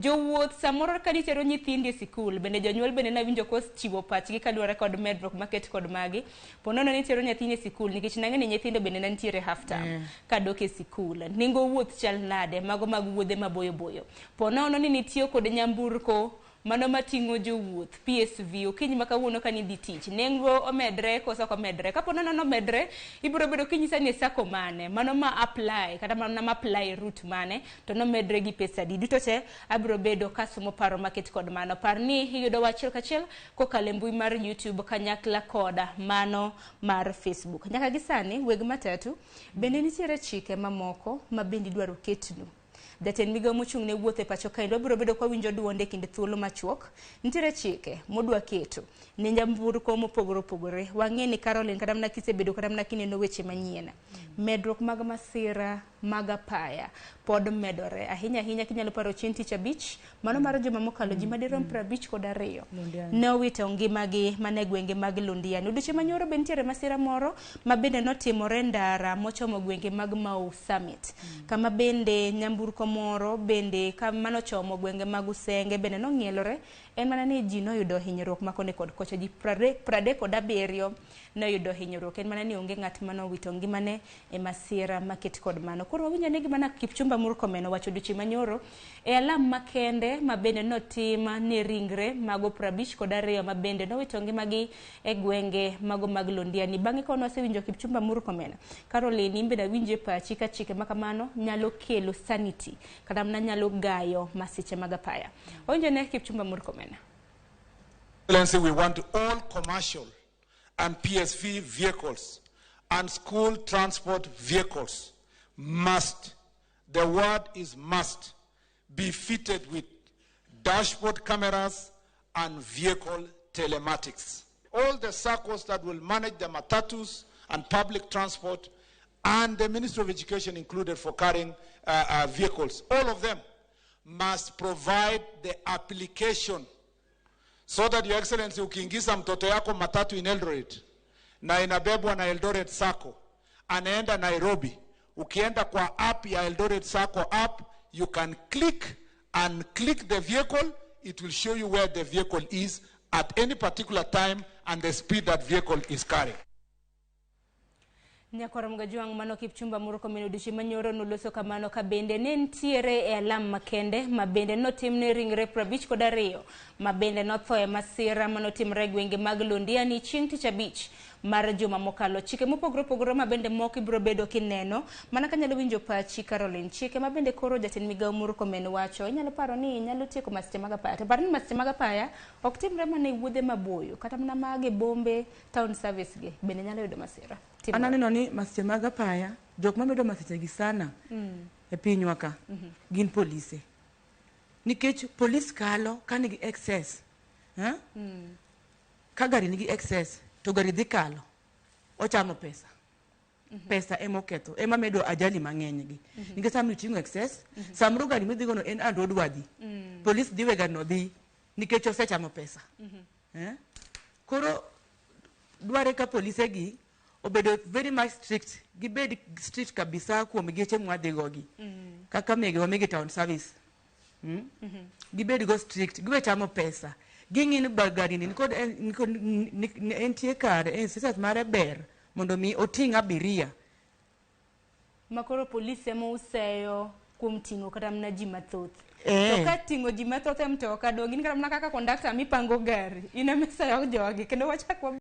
Jowuoth samoro ka nitero nyithindi e sikul, bende jonyuol bende nawinjo kochiwo pachgi kaluwore kod medruok maket kod magi. Po nono nitero nyathini e sikul nikech nang'e ni nyithindo bende ne nitiere half term kadok e sikul. Nengo wuoth chal nade? Mago mag wuodhe maboyo boyo. Po nono ni nitiyo kod nyamburko mano mating'o jowuoth PSV okinyi ma kawuono ka nidhi tich nengo omedre koso ok omedre kapo nono nomedre ibiro bedo kinyisa ni e sacco mane mano ma apply kata mana ma apply route mane to nomedre gi pesa adi duto te abiro bedo kasomo paro maket kod mano par ni iyudo wa achiel kachiel kokalo e mbui mar YouTube kanyakla koda mano mar Facebook nyaka gi sani weg matatu bende nitiere chike mamoko ma bende idwaro ketnu. Jatend migawo mochung' ne wuoth e pacho kaendi wabiro bedo kwawinjo duonde e kind thuolo machuok. Nitiere chike modwa keto ne nyamburko mopogore opogore. Wang'e ni Caroline kata mana kisebedo kata mana kineno weche manyien. Medruok mag masira mag apaya pod medore ahinya ahinya kinyalo paro chieng' tich abich mano mar juma mokalo ji madirom 52 ne owito ngimagi mana e gwenge mag Londiani. Odiochieng' manyoro be nitiere masira moro ma bende notimore ndara mochomo gwenge mag Mau Summit kama bende nyamburko moro bende kama nochomo gwenge mag Usenge bende nong'ielore en mana ni ji noyudo hinyruok ma koni kod kocha ji 37 noyudo hinyruok en mana ni onge ng'at manowito ngimane e masira maket kod mano. Koro wawinjo ane gima na Kipchumba Murkomen owacho odiochieng' manyoro e alam makende ma bende notim ne ringre mago 52 ma bende nowito ngimagi e gwenge mago mag Londiani. Bang'e ka wasewinjo Kipchumba Murkomen, Caroline in bende awinjo e pachi ka chike ma kamano nyalo kelo sanity kata mana nyalo gayo masiche mag apaya. Wawinjo ne Kipchumba Murkomen. Excellency, we want all commercial and PSV vehicles and school transport vehicles must, the word is must, be fitted with dashboard cameras and vehicle telematics. All the circles that will manage the matatus and public transport and the Ministry of Education included for carrying vehicles, all of them must provide the application so that Your Excellency ukiingiza mtoto yako matatu in Eldoret na inabebwa na Eldoret Sacco anaenda Nairobi, ukienda kwa app ya Eldoret Sacco app, you can click and click the vehicle, it will show you where the vehicle is at any particular time and the speed that vehicle is carrying. Nyakwar Mgajwang' mano Kipchumba Murkomen odiochieng' manyoro noloso kamano ka bende ne nitiere e alam makende ma bende notimne ringre 52 ma bende notho e masira manotimre e gwenge mag Londiani chieng' tich abich mar juma mokalo. Chike mopogore opogore ma bende moko ibiro bedo kineno mana kanyalo winjo pachi Caroline. Chike ma bende koro jatend migawo Murkomen wacho inyalo paro ni nyalo tieko masiche mag apaya. To par ni masiche mag apaya ok timre mana e wuodhe maboyo kata mana mag e bombe town service gi bende nyalo yudo masira. An aneno ni masiche mag apaya, jok mamedo masiche gi sana e pinywa ka gin polise. Nikech polis kalo ka nigi excess. Eh? Ka gari nigi excess to gari dhi kalo, ochamo pesa. Pesa ema oketho, ema medo ajali mang'eny gi. Nikech sama iting'o excess, samoro gari midhi gono en unroadworthy. Polis dhi we gari no dhi nikech osechamo pesa. Eh? Koro dware ka polise gi obedo very much strict, gibed strict kabisa kuom geche mwadhi go gi. Kaka megewa mege town service. Gibed go strict, giwe chamo pesa. Ging'i ni gari ni nikod entie kare, en status mare ber mondo mi oting' abiria. Makoro polis ema useyo kuom ting'o kata mana ji mathoth. To ka ting'o ji mathoth e mtoka, dong' in kata mana kaka kondakta mipango gari, in ema iseyo jogi kendo wachak